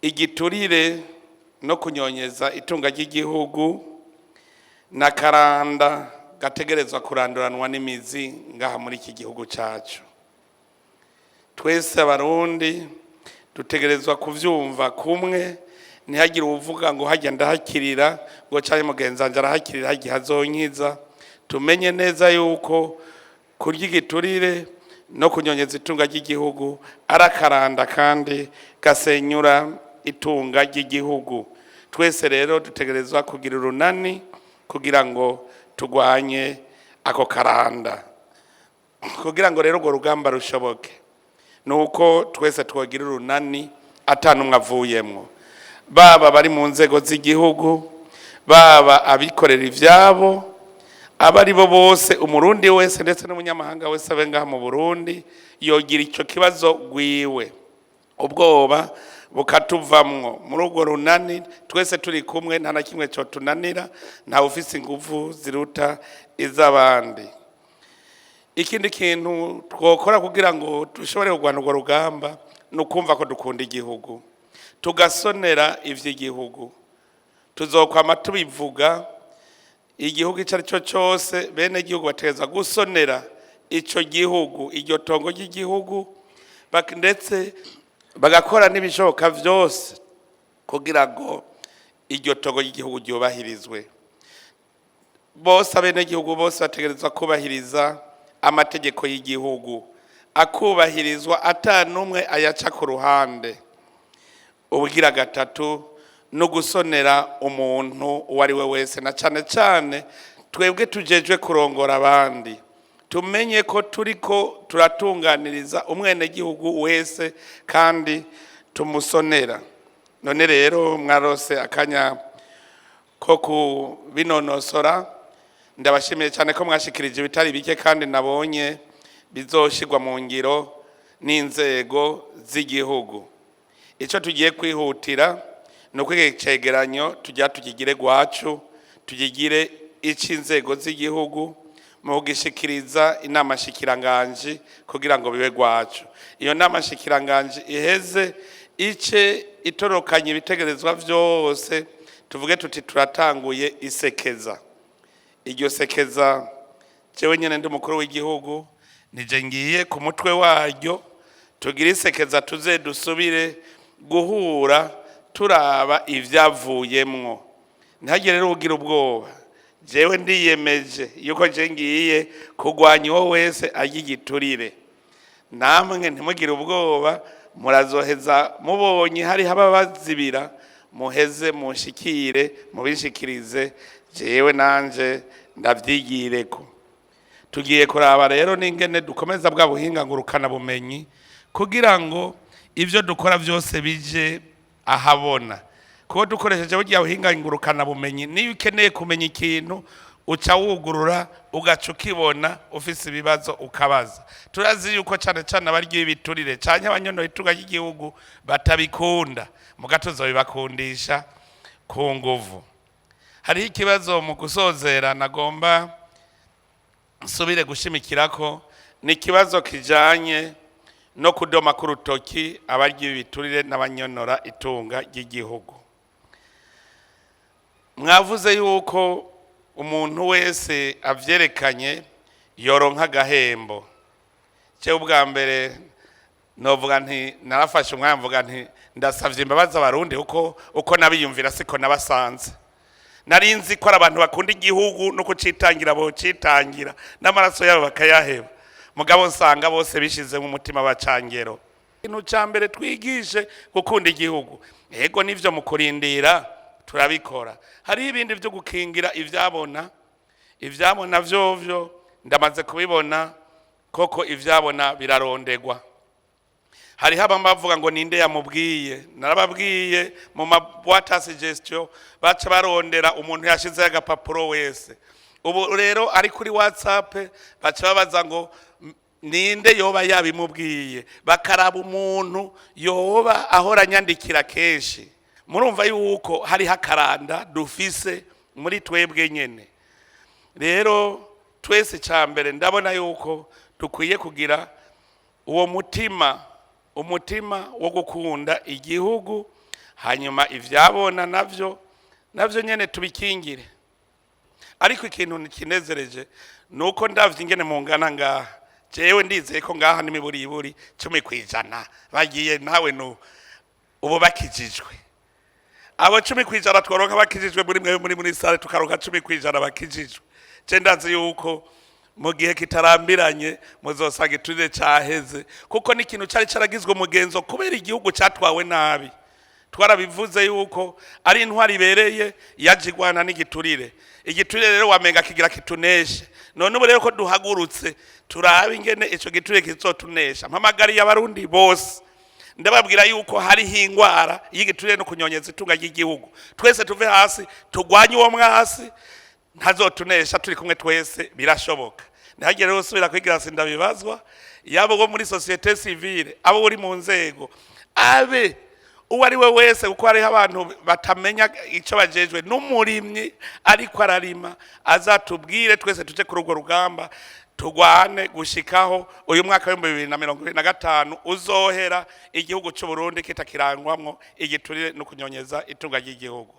Igiturire no kunyonyeza itunga ry'igihugu na karanda gategerezwa kuranduranwa n'imizi ngaha muri iki gihugu cacu. Twese Abarundi dutegerezwa kuvyumva kumwe, ntihagire uwuvuga ngo hajya ndahakirira, ngo canke mugenzi wanje arahakirira, hagiye hazonkiza. Tumenye neza yuko kurya igiturire no kunyonyeza itunga ry'igihugu ari akaranda kandi gasenyura itunga ry'igihugu. Twese rero dutegerezwa kugira urunani kugira ngo turwanye ako karanda. Kugira ngo rero urwo rugamba rushoboke, nuko twese twogira urunani atanumwe avuyemwo, baba bari mu nzego z'igihugu, baba abikorera ivyabo, aba ari bo bose, Umurundi wese ndetse n'umunyamahanga wese abe ngaha mu Burundi yogira icyo kibazo gwiwe, ubwoba bukatuvamwo. Muri urwo runani twese turi kumwe, nta na kimwe cyotunanira, ntawe ufise inguvu ziruta iz'abandi. Ikindi kintu twokora kugira ngo dushobore kurwana urwo rugamba ni ukumva ko dukunda igihugu, tugasonera ivy'igihugu. Tuzokwama tubivuga: igihugu icyo ari cyo cyose, bene igihugu bategerezwa gusonera ico gihugu, iryo tongo ry'igihugu, ndetse bagakora n'ibishoboka vyose kugira ngo iryo tongo ry'igihugu ryubahirizwe. Bose, abenegihugu bose bategerezwa kubahiriza amategeko y'igihugu, akubahirizwa ata n'umwe ayaca ku ruhande. Ubugira gatatu no gusonera umuntu uwo ari we wese, na cane cane twebwe tujejwe kurongora abandi, tumenye ko turiko turatunganiriza umwenegihugu wese kandi tumusonera. None rero mwarose akanya ko kubinonosora. Ndabashimiye cyane ko mwashikirije ibitari bike kandi nabonye bizoshirwa mu ngiro n'inzego z'igihugu. Icyo tugiye kwihutira ni uko iki cegeranyo tujya tukigire gwacu, tugigire icy'inzego z'igihugu mu kugishikiriza inama nshikiranganji kugira ngo bibe gwacu. Iyo nama nshikiranganji iheze ice itorokanye ibitegerezwa vyose, tuvuge tuti turatanguye isekeza. Iryo sekeza, jewe nyene ndi umukuru w'igihugu, nije ngiye ku mutwe waryo. Tugire isekeza, tuze dusubire guhura turaba ivyavuyemwo. Ntihagire rero ugira ubwoba. Jewe ndiyemeje yuko je ngiye kurwanya uwo wese arya igiturire. Namwe ntimugire ubwoba, murazoheza mubonye hari haba bazibira, muheze munshikire, mubishikirize, jewe nanje ndavyigireko. Tugiye kuraba rero n'ingene dukomeza bwa buhinga ngurukana bumenyi kugira ngo ivyo dukora byose bije ahabona, kuko dukoresheje burya buhinga ngurukana bumenyi, niyo ukeneye kumenya ikintu uca wugurura ugaca ukibona, ufise ibibazo ukabaza. Turazi yuko cane cane abarya ibiturire canke abanyonora itunga ry'igihugu batabikunda, muga tuzobibakundisha ku nguvu. Hariho ikibazo mu gusozera nagomba nsubire gushimikirako, ni ikibazo kijanye no kudoma ku rutoki abarya ibiturire n'abanyonora itunga ry'igihugu. Mwavuze yuko umuntu wese avyerekanye yoronka agahembo. Jewe ubwa mbere novuga nti narafashe umwanya mvuga nti ndasavye imbabazi Abarundi, kuko uko nabiyumvira siko nabasanze. Nari nzi ko ari abantu bakunda igihugu no kucitangira, bocitangira n'amaraso yabo bakayaheba, mugabo nsanga bose bishizemo umutima bacangero. Ikintu ca mbere, twigishe gukunda igihugu. Ego, nivyo, mu kurindira turabikora. Hariho ibindi vyo gukingira ivyabona. Ivyabona vyovyo ndamaze kubibona koko, ivyabona birarondegwa. Hariho abamwe bavuga ngo ninde yamubwiye. Narababwiye, mu ma boîtes à suggestions baca barondera umuntu yashizeho agapapuro wese. Ubu rero ari kuri WhatsApp, baca babaza ngo ninde yoba yabimubwiye, bakaraba umuntu yoba ahora anyandikira kenshi. Murumva yuko hariho akaranda dufise muri twebwe nyene. Rero twese, cya mbere ndabona yuko dukwiye kugira uwo mutima, umutima wo gukunda igihugu. Hanyuma ivyabona navyo nyene tubikingire. Ariko ikintu kinezereje nuko ndavye ingene mungana ngaha, jewe ndizeye ko ngaha n'imiburiburi 10% bagiye nawe no ubu bakijijwe. Abo 10% tworonka bakijijwe muri mwe muri salle, tukaronka 10% bakijijwe, je ndazi yuko mu gihe kitarambiranye muzosanga iturire caheze, kuko n'ikintu cari caragizwe umugenzo kubera igihugu catwawe nabi. Twarabivuze yuko ari intwari ibereye yaje igwana n'igiturire. Igiturire rero wamenga kigira kituneshe. None ubu rero ko duhagurutse, turabe ingene ico giturire kizotunesha. Mpamagariye Abarundi bose, ndababwira yuko hariho ingwara y'igiturire no kunyonyeza itunga ry'igihugu. Twese tuve hasi tugwanye uwo mwasi, ntazotunesha. Turi kumwe twese birashoboka. Ntihagire rero usubira kwigira sindabibazwa, yaba uwo muri société civile, abo uri mu nzego, abe uwo ari we wese, kuko hariho abantu batamenya icyo bajejwe. N'umurimyi ariko ararima azatubwire, twese tuje kuri urwo rugamba, tugwane gushikaho uyu mwaka w'2025 uzohera igihugu cy'u Burundi kitakirangwamwo igiturire no kunyonyeza itunga ry'igihugu.